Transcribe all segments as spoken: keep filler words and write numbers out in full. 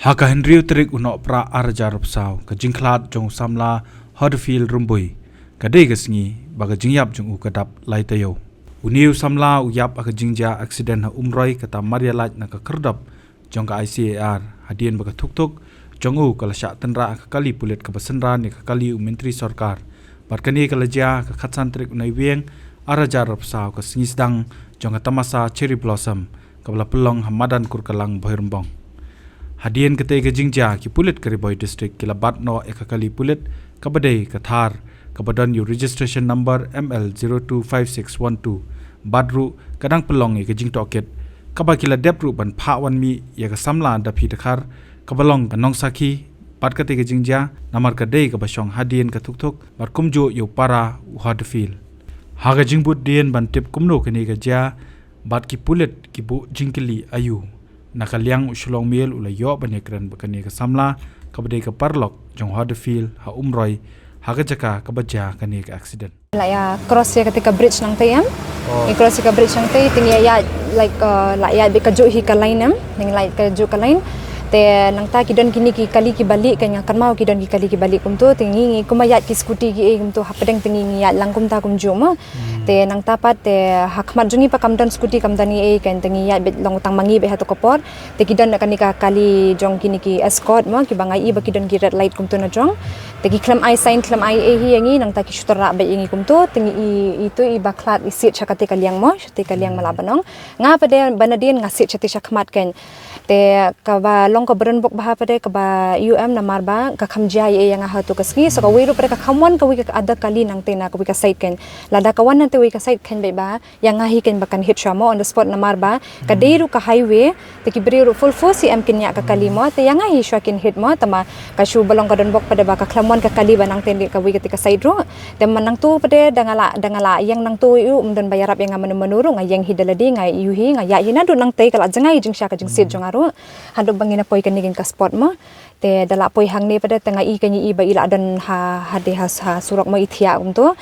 Ha ka hynriew tarik u Nohprah ar hajar arphew saw, ka jingkhlad jong u samla Hudfield Rymbui ka dei ka sngi ba ka jingïap jong u ka dap lai taïew. Une u samla u ïap ha ka jingjia aksiden ha Umroi, kata mar ïa lait na ka khyrdop jong ka I C A R, hadien ba ka thukthuk jong u ka la shah tynrah ha ka kali pulit kaba synran ïa ka kali u myntri sorkar. Bad kane ka la jia ha ka khatsan tarik u Naiwieng ar hajar arphew saw, ka sngi sdang jong ka tamasa Cherry Blossom kaba la pynlong ha madan Kurkalang, Bhoirymbong. Hadien katei ka jingjia, ki pulit ka Ri Bhoi District ki la bat noh ïa ka kali pulit kaba dei ka Thar, kaba don ïa u registration number M L zero two five six one two. Bad ruh ka dang pynlong ïa ka jingtohkit, kaba ki la dep ruh ban phah wan mih ïa ka samla da phi da khar kaba long ka nongsakhi bad katei ka jingjia, namar ka dei kaba shong hadien ka thukthuk bad kumjuh ïa u para u Hudfield. Ha ka jingbud dien ban tip kumno kane ka jia, bad ki pulit ki buh jingkylli aïu, na ka liang u Shillong Mail u la ïoh ban ïakren ba kane ka samla kaba dei ka paralok jong Hudfield ha Umroi, ha ka jaka kaba jia kane ka aksiden. La ïa cross ïa katei ka bridge nangtei, em. Oh. Ïa cross ïa ka bridge nangtei, te ngi ïa, like, uh, la ïa bit kajuh hi ka line, em. Ngi la ïa kajuh ka line. Te nangta ki don kine ki kali kiba lieh, ka nga kynmaw ki don ki kali kiba lieh kumto, te ngi, ngi kumba ïa ki scooty ki ei kumto hapdeng, te ngi, ngi ïa lang kumta kumjuh mo. Hmm. Te nangta pat te ha khmat jong ngi pat kam don scooty, kam don ei ei, kan te ngi ïa bit long tang ma ngi bit ha to ka por. Te ki don na kane ka kali jong kine ki escort mo, kiba nga i ba ki don ki red light kumto na jong. Te ki khlem ai sign, khlem ai ei hi ïa ngi, nangta ki shu tyrah beit ïa ngi kumto, te ngi i, i to i ba khlad i siat sha katei ka liang mo, sha katei ka liang ma lah ban ong. Nga pat de, ba nadien nga siat sha katei sha khmat, kan. Te kaba long kaba donbok bha pat de kaba U M namar ba ka kham jia ei ei ïa nga ha to ka sngi, so kawei ruh pat de ka kham wan kawei ka other kali nangtei na kawei ka side, kan. Lada ka wan nangtei kawei ka side, kan, beit ba ïa nga hi, kan, ba kan hit shuwa mo on the spot namar ba ka dei ruh ka highway, te ki briew ruh full force hi em kin ïa ka kali mo, te ïa nga hi shuwa kin hit mo, tangba ka shu ba long ka donbok pat de ba ka khlem wan ka kali ba nangtei kawei katei ka side ruh. Te man nangto pat de da nga la, da nga la ïeng nangto ïa u, ym don ba ïarap ïa nga mano mano ruh, nga ïeng hi da lade, nga ïohi, nga ïa hi naduh nangtei, ka la jngai jingshisha ka jingsiat jong nga ruh. Haduh ba ngin ïa poi kane kane ka spot mo. Te da la poi hangne pat de te nga i, ka ngi i ba i la don ha, hadien ha, ha surok mo, i thiah kumto.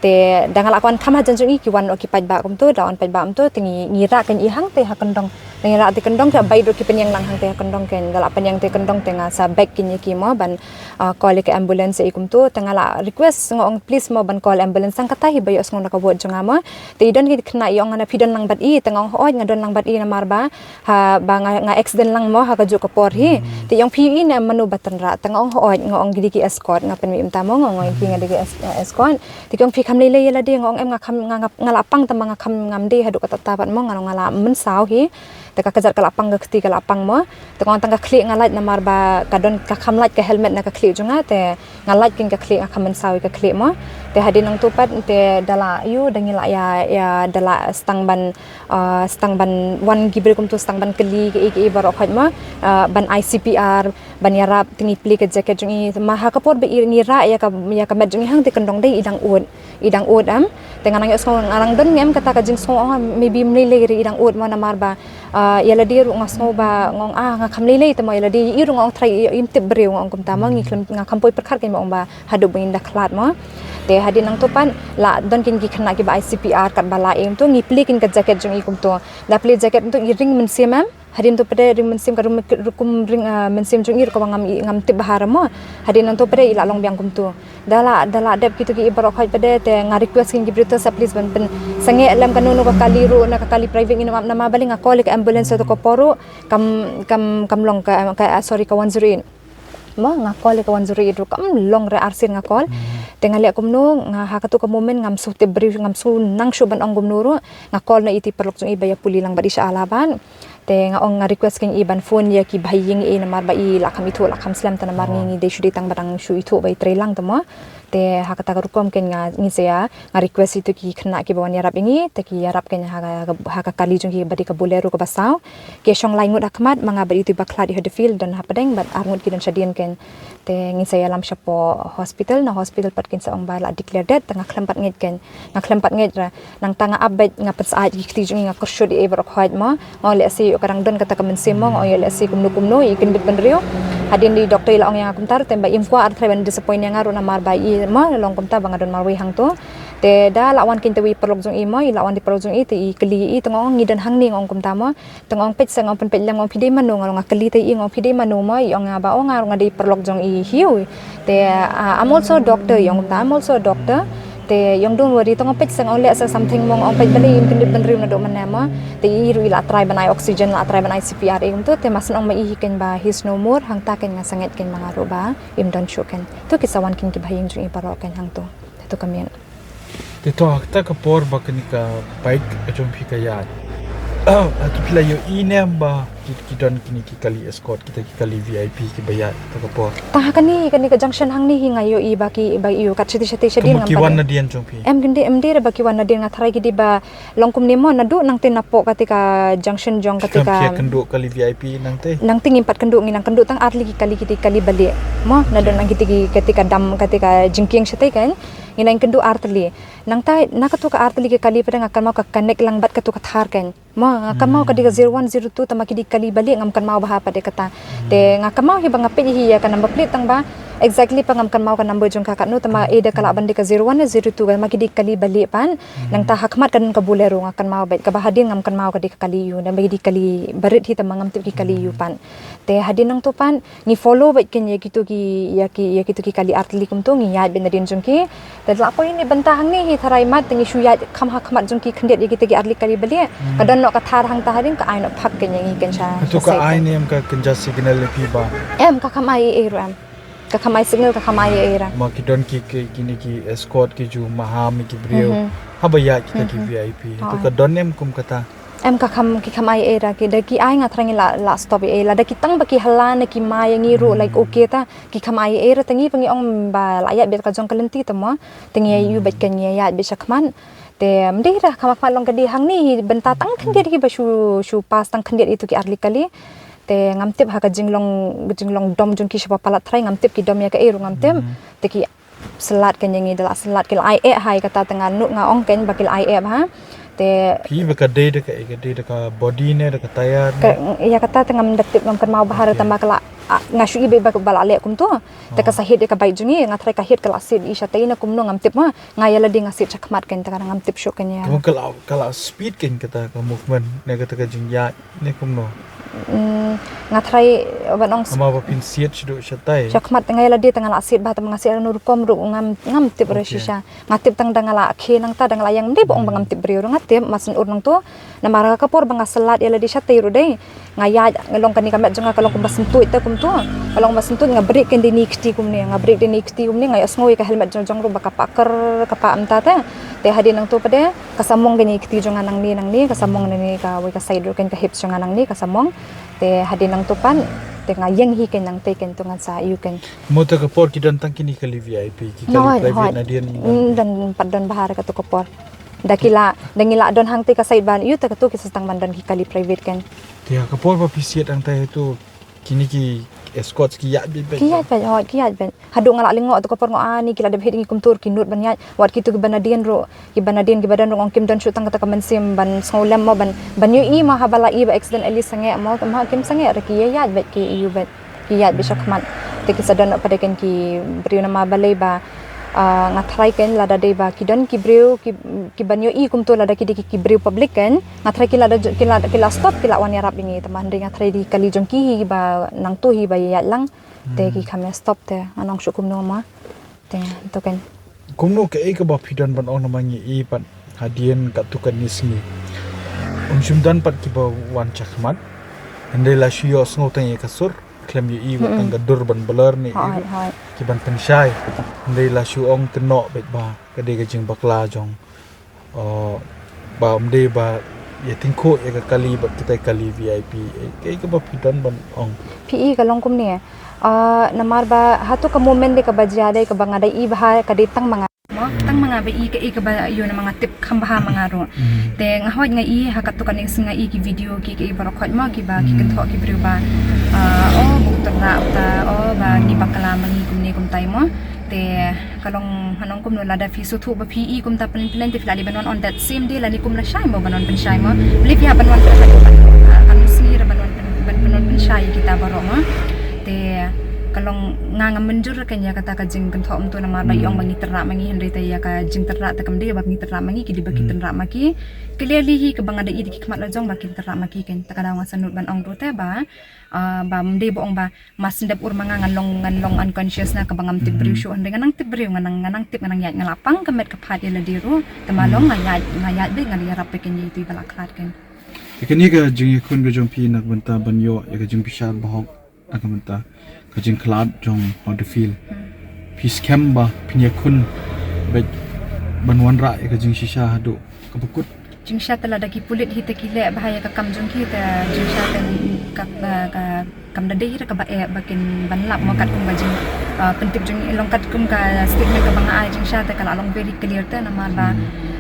Te da nga la wan kham hajan jong i, ki wan noh ki paidbah kumto, da wan paidbah kumto, te ngi, ngi rah, ka ngi i hangtei ha kyndong. Ngi rah tei kyndong, te beit ruh ki pynïeng lang hangtei ha kyndong, kan, da la pynïeng tei kyndong, te nga sa beg kin ïa ki mo ban, ah, call ïa ka ambulance ïa i kumto, te nga la request, nga ong please mo ban call ambulance, tang kata hi ba ïohsngew na ka ward jong nga mo. Te i don ki khynnah i ong, na phi don lang bad i, te nga ong hooid nga don lang bad i namar ba ha, ba nga, nga accident lang mo ha kajuh ka por hi. Hmm. Te i ong phi i ne mano ba tynrah, te nga ong hooid, nga ong ki dei ki escort, nga pynmih mynta mo, nga ong ïa ki nga dei ki es-, eh, escort. Te ki ong phi kham lei lei ïa lade, nga ong em, nga kham, nga, nga, nga la pang, tangba nga kham, ngam dei haduh katta katta pat mo, nga ong nga la mynsaw hi. Te ka kjat ka la pang, ka kti ka la pang mo. Te nga ong tang ka khlieh nga lait namar ba ka don, ka kham lait ka helmet na ka khlieh jong nga, te nga lait kin ka khlieh, nga kham mynsaw ïa ka khlieh mo. Te hadien nangto pat te da la ïoh, da ngi la ïa, ïa da la sdang ban, ah, sdang ban wan ki briew kumto, sdang ban kylli kiei kiei baroh khoit mo, ah, ban ai C P R, ban ïarap, te ngi plie ka jacket jong i, ma ha ka por ba i ngi rah ïa ka, ïa ka met jong i hangtei kyndong, dei i dang ud, i dang ud em. Te nga nang ïohsngew, nga nang don ngam kata ka jingsngew, oh, maybe ym lei lei re, i dang ud mo namar ba, ah, ïa lade ruh nga sngew ba nga ong, ah, nga kham lei lei, te mo ïa lade i ruh nga ong trai i, im tip briew, nga ong kumta mo, ngi khlem, nga kham poi pyrkhat, kan, mo, ong ba haduh ba ngin da khlad mo. Te hadien nangto pat la don kin ki khynnah kiba ai C P R katba la ïeng to, ngi plie kin ka jacket jong i kumto. Da plie jacket to i ring mynsiem em. Hadien to pat de ring mynsiem, ka rum-, rukom ring, ah, mynsiem jong i ruh kaba ngam i, ngam tip bha re mo. Hadien nangto pat de i la long biang kumto. Da la, da la dep kito kiei baroh khoit pat de, te nga request kin ki briew to sa please ban pynsangeh lem kano kano ka kali ruh, na ka kali private ngin ym ap namar balei, nga call ïa ka ambulance to ka por ruh kam, kam, kam long ka, ka, ah, sorry, ka one zero eight. Mo, nga call ïa ka one zero eight ruh kam long re, arsien nga call. Hmm. Te nga leh kumno, nga ha kato ka moment ngam shu tip briew, ngam shu nang shuh ban ong kumno ruh. Nga call noh ïa i paralok jong i ba ïa pule lang bad i sha Allahabad. Te nga ong, nga request kin i ban phone ïa ki ba ha ïing i namar ba i la kham ithuh, la kham slem, te namar ngi, ngi dei shu dei tang ba dang shu ithuh ba i trei lang te mo. Te ha kata ka rukom kin nga, ngin sa ïa, nga request ïa kito ki khynnah kiba wan ïarap ïa ngi, te ki ïarap kin ha ka, ha ka kali jong ki ba dei ka Bolero kaba saw. Ki shong lai ngut ha khmat, ma nga bad ïa ito i ba khlad, i Hudfield don hapdeng, bad ar ngut ki don shadien, kin. Te ngin sa ïalam shapoh hospital, na hospital pat kin sa ong ba la declare dead, te nga khlem pat ngeit, kin. Nga khlem pat ngeit re. Nangta nga ap beit, nga pynsaid ki kti jong i, nga kyrshut ïa i baroh khoit mo. Nga ong lehse ïoh ka dang don kata ka mynsiem mo, nga ong ïoh lehse kumno kumno, i kynbit bynriew. Hadien i doktor i la ong ïa nga kumta ruh, te ba im kwah ar trai ban disappoint ïa nga ruh namar ba i mo, long kumta ba nga don marwei hangto. Te da la wan keiñ te i paralok jong i mo, i la wan da i paralok jong i, te i kylli i, te nga ong ngi don hangne, nga ong kumta mo. Te nga ong peit se, nga ong pynpeit lem, nga ong phi dei mano, nga ong nga kylli te i, nga ong phi dei mano mo, i ong nga ba, ong nga, nga dei paralok jong i Hiew. Te, ah, I'm also a doctor, i ong kumta, I'm also a doctor. Te i ong don't worry, te nga ong peit se, nga ong leh se something mo, nga ong peit balei im kyndit bynriew naduh mynne mo. Te i ruh i la try ban ai oxygen, la try ban ai C P R, i kumto, te mar shen ong ma i hi keiñ ba he's no more, hangta keiñ nga sangeh keiñ ba nga ruh ba im don shuh keiñ. To ki sa wan keiñ ki bahaïing jong i baroh keiñ hangto. Te to ka miet. Te to ha kata ka por ba kane ka bike ka jong phi ka ïaid, hato phi la ïohi ne em ba ki, ki don kine ki kali escort, kita ki kali V I P kiba ïaid kata ka por? Ta ha kane, kane ka junction hangne hi nga ïohi ba ki, ba ïoh kat shati shati shadien. Kumno, ngam pat wan nadien jong phi? Em, kinde em dei re ba ki wan nadien, nga tharai ki dei ba long kumne mo, naduh nangte napoh kata ka junction jong kata ka. Phi ïa kynduh kali V I P nangte? Nangte ngim pat kynduh, ngi nang kynduh tang artylli ki kali, ki dei kali balieh mo, naduh nang kita ki, kata ka dam, kata ka jingkieng shatai keiñ. Ngi nang kynduh artylli. Nangta na kato ka artylli ki kali pat nga kynmaw ka connect lang bad kato ka thar keiñ. Mo, nga kynmaw ka dei ka zero one, zero two, tangba ki dei kali balieh, ngam kynmaw bha pat de kata. Te nga kynmaw hi ba nga peit hi ïa ka number plate, tangba exactly pat ngam kynmaw ka number jong ka katno, tangba either ka lah ban dei ka zero one ne zero two, tangba ki dei kali balieh pat. Nangta ha khmat ka don ka Bolero nga kynmaw bad kaba hadien ngam kynmaw ka dei ka kali ïew, tangba ki dei kali barit hi, tangba ngam tip ki kali ïew pat. Te hadien nangto pat ngi follow bad keiñ ïa kito ki, ïa ki, ïa kito ki kali artylli kumto, ngi ïaid bad nadien jong ki. Te la poi ne bynta hangne hi tharai mat, te ngi shu ïaid kham ha khmat jong ki khyndiat ïa kita ki artylli kali balieh. Ka don noh ka thar hangta hadien, ka ai noh phak keiñ ïa ngi keiñ sha. Hato ka ai ne em ka kynja signal ïa phi ba? Em, ka kham ai ei ei ruh em. Ka kham ai signal, ka kham ai ei ei ruh. Ma ki don ki, ki, kine ki escort ki ju maham ïa ki briew haba ïaid kita ki V I P. Hato ka don ne em kum kata? Em, ka kham, ki kham ai ei ei ruh ki, da ki ai nga tharai ngi la, la stop ei ei, lada ki tang ba ki hala ne ki mai ïa ngi ruh, like, okay ta, ki kham ai ei ei ruh, te ngi pat ngi ong ba la ïaid beit ka jong ka lynti te mo, te ngi ïa ïoh beit keiñ, ngi ïa ïaid beit sha khmat. Te ym dei ruh kham ha khmat, long ka dei hangne hi bynta tang khyndiat hi ba shu, shu pass tang khyndiat ito ki artylli kali. Te ngam tip ha ka jinglong, jinglong dom jong ki shaba palat tharai, ngam tip ki dom ïa kaei ruh ngam tip. Te ki syllat keiñ ïa ngi, da la syllat ki la ai eh ha, ïa kata te nga nud nga ong keiñ ba ki la ai eh bha. Te phi ba ka dei da ka, ka dei da ka body ne da ka tyre ne? Ïa kata te ngam da tip, ngam kynmaw bha ruh, tangba ka la, ah, nga shu i beit ba, ba la leh kumto. Te ka sa hit ïa ka bike jong ngi, nga tharai ka hit ka la siat i shatai ne kumno ngam tip ma. Nga ïa lade nga siat sha khmat keiñ, te ka ngam tip shuh keiñ ïa. Kumno ka la, ka la speed keiñ kata ka movement ne kata ka jingïaid ne kumno? Mm, nga tharai ban ong sp- Ama ba phin siat shaduh shatai. Sha khmat nga ïa lade te nga la siat bha, te nga siat hano rukom ruh ngam, ngam tip ruh shisha. Nga tip tang da nga la khie nangta da nga la ïeng, ym dei ba ong ba ngam tip briew ruh, nga tip, mar shen ur nangto. Namar ka por ba nga syllat ïa lade shatai ruh dei. Nga ïaid, nga long kane ka met jong nga ka long kumba syntuid te kumto. Ka long kumba syntuid, nga brake keiñ da ine i kti kumne, nga brake da ine i kti kumne, nga ïohsngew ïa ka helmet jong, jong ruh ba ka pah ker, ka pah mynta te. Te hadien nangto pat de, ka samong keiñ ine i kti jong nga nangne, nangne, ka samong nangne kawei ka side ruh keiñ, ka hips jong nga nangne, ka samong. Te hadien nangto pat, te nga ïeng hi keiñ nangtei keiñ, to ngan sa ïoh keiñ. Mo, te ka por ki don tang kine ki kali V I P, ki kali private nadien? Ym don pat don bha ruh kato ka por. Da ki la, da ngi la don hangtei ka side ban ïoh, te kato ki sa tang ban don ki kali private keiñ. Te ha ka por ba phi siat hangtei hato kine ki escorts ki ïaid beit? Ki ïaid beit, hooid, ki ïaid beit. Haduh nga la lyngngoh to ka por nga ong ani ki la dep hit ngi kumto, ki nud ban ïaid. Wat kito kiba nadien ruh, kiba nadien kiba don ruh nga ong kim don shuh tang kata ka mynsiem ban sngewlem mo, ban, ban ïohi mo, haba la i ba accident, at least sangeh mo, ma kim sangeh ruh, ki ïa ïaid beit, ki ïoh beit. Ki ïaid beit sha khmat. Te ki sa don pat de keiñ ki briew, namar balei ba, ah, nga tharai keiñ lada dei ba ki don ki briew ki, kiban ïohi kumto, lada ki dei ki, ki briew public keiñ, nga tharai ki la da, ki la, ki la stop, ki la wan ïarap ïa ngi, tangba hynrei nga tharai dei ki kali jong ki hi ba nangto hi ba ïaid lang. Te ki kham ïa stop, te ngan ong shuh kumno ma. Te to keiñ. Kumno, kaei kaba phi don ban ong, namar ngi i pat hadien katto katne sngi ym shym don pat kiba wan sha khmat. Hynrei la shu ïohsngew tang ïa ka sur, khlem ïohi wat tang ka dur ban blur ne i ruh kiban pynshai. Hynrei la shu ong kynnoh beit ba ka dei ka jingbakla jong, uh, ba ym dei ba ïa tyngkhuh ïa ka kali bad kita ki kali V I P. Kaei kaba phi don ban ong? Phi i, ka long kumne. Ah, namar ba hato ka moment de kaba jia de kaba nga da i bha ka dei tang ma nga. Mo, tang ma nga ba i kaei kaba ïoh, namar nga tip kham bha ma nga ruh. Te nga hooid nga i ha kato kane ka sngi nga i ki video ki, ki baroh khoit mo, kiba ki kynthoh ki briew ba, ah, oh, ba u tyrwa uta, oh, ba ngi bakla ma ngi kumne kumtai mo. Te ka long, ngan ong kumno, lada phi sngewthuh ba phi i kumta pynlong pynlong te phi lah dei ban wan on that same day lane kum lashai mo ban wan pynshai mo. Balei phi hap ban wan pynshai, ah, kano sngi ruh ban wan pyn, ban, ban wan pynshai kita baroh mo. Te ka long nga ngam mynjur ka ïa kata ka jingkynthoh mynta namar ba i ong ba ngi tyrrah ma ngi, hynrei te ïa ka jingtyrrah te kam dei ba ngi tyrrah ma ngi, ki dei ba ki tyrrah ma ki. Clearly hi kaba nga da i da ki khmat la jong ba ki tyrrah ma ki, kan ta ka daw nga sngewthuh ban ong ruh te ba, ah, ba ym dei ba ong ba ma sngewdep ur ma nga ngan long, ngan long unconscious na kaba ngam tip briew shuh, hynrei nga nang tip briew, nga nang, nga nang tip, nga nang ïaid, nga la pang ka met ka phad ïa lade ruh, te ma long nga ïaid, nga ïaid beit, nga ïarap beit, kan ïa itu i ba la khlad, kan. Ïa kane ka jingïakhun ka jong phi na ka bynta ban ïoh ïa ka jingbishar bahok na ka bynta ka jingkhlad jong Huddersfield. Phi skhem ba phin ïakhun beit ban wanrah ïa ka jingshisha haduh kaba kut? Jingshisha te lada ki pulit hi te ki leh bha ïa ka kam jong ki te jingshisha te ka, ka, ka kam da dei hi te kaba eh ba kin ban lap mo katkum ka jing, ah, pyntip jong ngi long katkum ka statement kaba nga ai jingshisha te ka la long very clear te namar ba,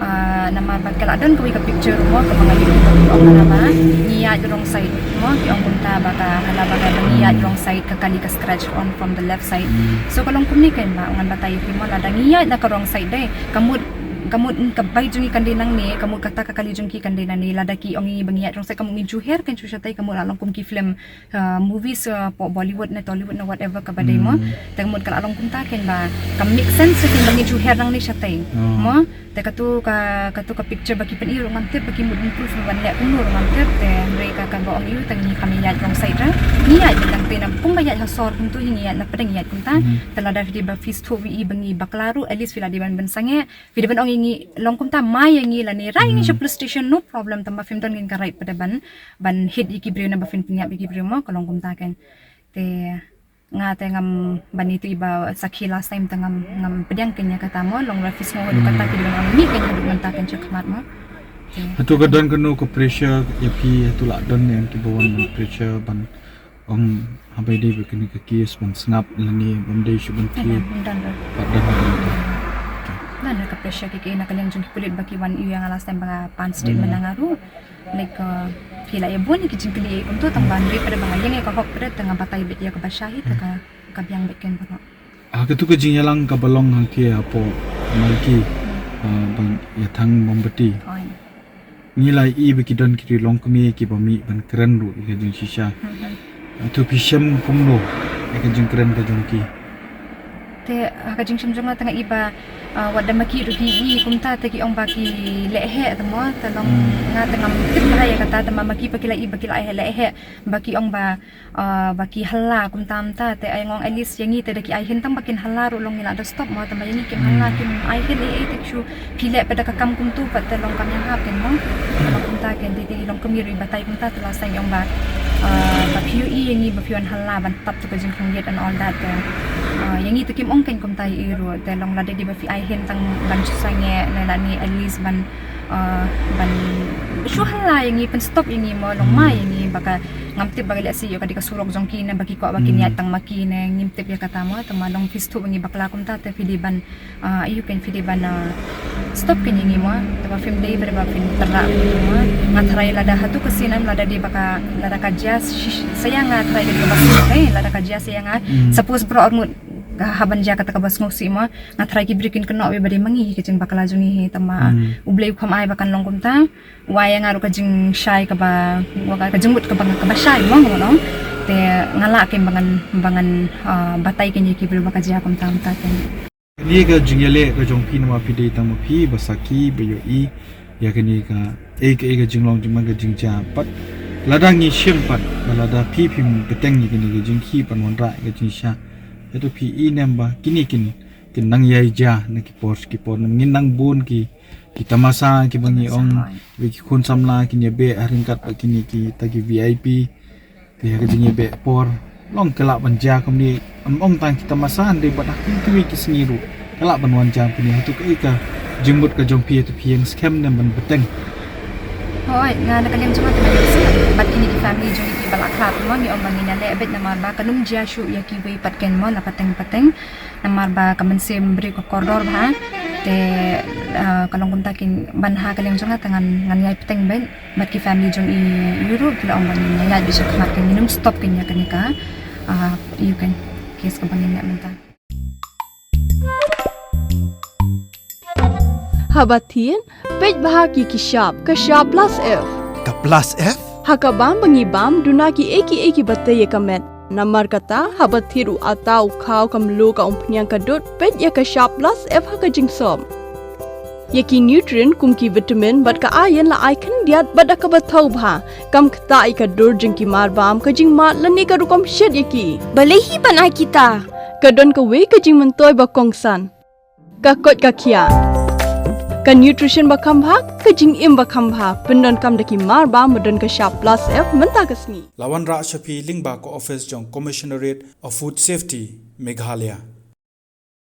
ah, namar ba ka la don kawei ka picture mo kaba nga ïohi ba ki ong hana ba ngi ïaid wrong side mo, ki ong kumta ba ka hana ba ka ba ngi ïaid wrong side ka kali ka scratch on from the left side. So ka long kumne kan ba ngan batai ïa phi mo lada ngi ïaid na ka wrong side dei ka mut, ka mut ka bai jong ngi kan dei nangne, ka mut kata ka kali jong ki kan dei nangne, lada ki ong ngi ba ngi ïaid wrong side ka mut ngin shu her kan shu shatai ka mut la long kum ki film, ah, movies, ah, hapoh Bollywood ne Tollywood ne whatever kaba dei mo. Te ka mut ka la long kumta kan ba ka make sense kan ba ngin shu her nangne shatai mo. Te katu ka, katu ka picture ba ki pyni ruh ngam tip ba ki mut ban proof ban leh kumno ruh ngam tip, te hynrei ka, kaba ong ïa u te ngi kham ïaid wrong side re. Ngi ïaid beit tang te na kum ba ïaid ha sor kumtu hi ngi ïaid na pdeng ïaid kumta. Te lada phi dei ba phi sngewthuh ïa i ba ngi bakla ruh at least phi la dei ban pynsangeh. Phi dei ban ong ïa ngi long kumta ma ïa ngi lane rai ngi sha police station no problem, tang ba phim don ngin ka right pat ban, ban hit ïa ki briew ne ba phin pynïap ïa ki briew mo, ka long kumta kan. Te nga te ngam ban itu i ba sakhi last time te ngam, ngam pdiang kan ïa kata mo, long ba phi sngew haduh kata phi dei ban ong ïa ngi kan haduh mynta kan sha khmat mo. Te hato ka don kano ka pressure ïa phi, hato la don ne ki ba wan ban pressure ban ong haba dei ba kane ka case ban sngap lane bym dei shu ban thied? Ym don ruh. Pat don ruh. Don ruh ka pressure ki, ki na ka liang jong ki pulit ba ki wan ïa nga last time ba nga pan statement na nga ruh. Like, uh, phi la ïa bun ki jingkylli kumtu tang ban ri pada ba nga ïeng ïa ka hok pada tang nga batai beit ïa kaba sha hi te ka, ka biang beit kan baroh. Ah, katu ka jingïalang kaba long hangtei hapoh Malki, ah, ban ïa thang mombati. Ngi la i ba ki don ki ri longkmie kiba mih ban kren ruh ïa ka jingshisha. Hato phi shem kumno ïa ka jingkren ka jong ki? Te ha ka jingshem jong nga te nga i ba, ah, wat da ma ki ruh ki i kumta te ki ong ba ki leh heh te mo, te long nga te ngam tip bha ïa kata, te ma ma ki ba ki la i ba ki la leh heh ba ki ong ba, ah, ba ki hala kumta kumta, te ai ngong at least ïa ngi te da ki ai hin tang ba kin hala ruh long ngi la da stop mo, te ma ïa ngi kim hala kim ai hin ei ei te shu phi leh pat da ka kam kumtu pat te long kam ïahap kan mo. Te ba kumta kan te te long kmie ruh i batai kumta te la seng ong ba, ah, ba phi ïohi ïa ngi ba phi wan hala ban tap tu ka jingkhangïet and all that te. Ah, ïa ngi te kim ong kan kumta ïa i ruh te long lada dei ba phi ai hin tang ban shu sangeh ne lane at least ban, ah, ban shu hala ïa ngi pynstop ïa ngi mo long ma ïa ngi ba ka ngam tip ba ka leh si ïoh ka dei ka surok jong ki ne ba ki kwah ba kin ïaid tang ma ki ne ngim tip ïa kata mo te ma long phi sngewthuh ba ngi bakla kumta te phi dei ban, ah, ïoh kan phi dei ban, ah, stop kan ïa ngi mo te ba phim dei ba dei ba phin tyrrah mo. Nga tharai lada hato ka sien lada dei ba ka lada ka jia shi- shi- sa ïa nga tharai dei ba ka sien lada ka jia sa ïa nga suppose bro or ngut ha ban jia kata kaba sngewsih mo. Nga tharai ki briew kin kynnoh ba dei ma ngi hi ka jingbakla jong ngi hi te ma U Blei u kham ai ba kan long kumta. Wa ïa nga ruh ka jingshai kaba, wa ka, ka jingmut kaba, kaba shai mo nga long. Te nga lah ken ba ngan, ba ngan, ah, batai ken ïa ki briew ba ka jia kumta kumta ken. Kane ka jingïaleh ka jong phi namar phi dei tang ma phi ba sakhi ba ïohi ïa kane ka, eh, ka, eh, ka jinglong jingman ka jingjia pat. Lada ngi shem pat ba lada phi phim bteng ïa kane ka jingkhih ban wanrah ïa ka jingshisha. Ïa to phi i ne em ba kine kin, kin nang ïai jia na ki por ki por, ngin nang bun ki, ki tamasa kiba ngi ong ba ki khun samla kin ïa beh ha ryngkat bad kine kita ki V I P. Te ha ka jingïabeh por long ka lah ban jia kumne, ym ong tang ki tamasa hynrei bad ha kiwei ki sngi ruh ka lah ban wan jia kumne. Hato kaei ka jingmut ka jong phi, hato phi ïeng skhem ne ban bteng? Hooid, nga na ka liang jong nga te nga ïeng skhem bad kine ki family jong ngi kiba la khlad mo, ngi ong ba ngin ïaleh beit namar ba kan ym jia shuh ïa kiwei pat ken mo na pateng pateng. Namar ba ka mynsiem briew ka kordor bha. Te, ah, ka long kumta kin ban ha ka liang jong nga te ngan, ngan ïai bteng beit bad ki family jong i Europe ki la ong ba ngin ïai beit sha khmat kin, ngin ym stop kin ïa kane ka, ah, ïa kane ka case kaba ngin leh mynta. Haba thied, peit bha ki ki shap, ka shap plus F. Ka plus F? Ha ka bam ba ngi bam, duna kiei kiei kiba tei ïa ka met. Namar kata, haba thied u ata, u khaw, ka mluh, ka umphniang, ka dud, peit ïa ka shap plus F ha ka jingsop. Ïa ki nutrient kum ki vitamin bad ka iron la ai khyndiat bad da kaba thaw bha. Kam ktah ïa ka dur jong ki marbam, ka jingmad lane ka rukom shet ïa ki. Balei hi ban ai kita? Ka don kawei ka jingmyntoi ba kongsan. Ka koit ka khiah. Ka nutrition ba kham bha, ka jingim ba kham bha. Pyndonkam da ki marbam ba don ka shap plus F mynta ka sngi. La wanrah sha phi lyngba ka office jong Commissionerate of Food Safety, Meghalaya.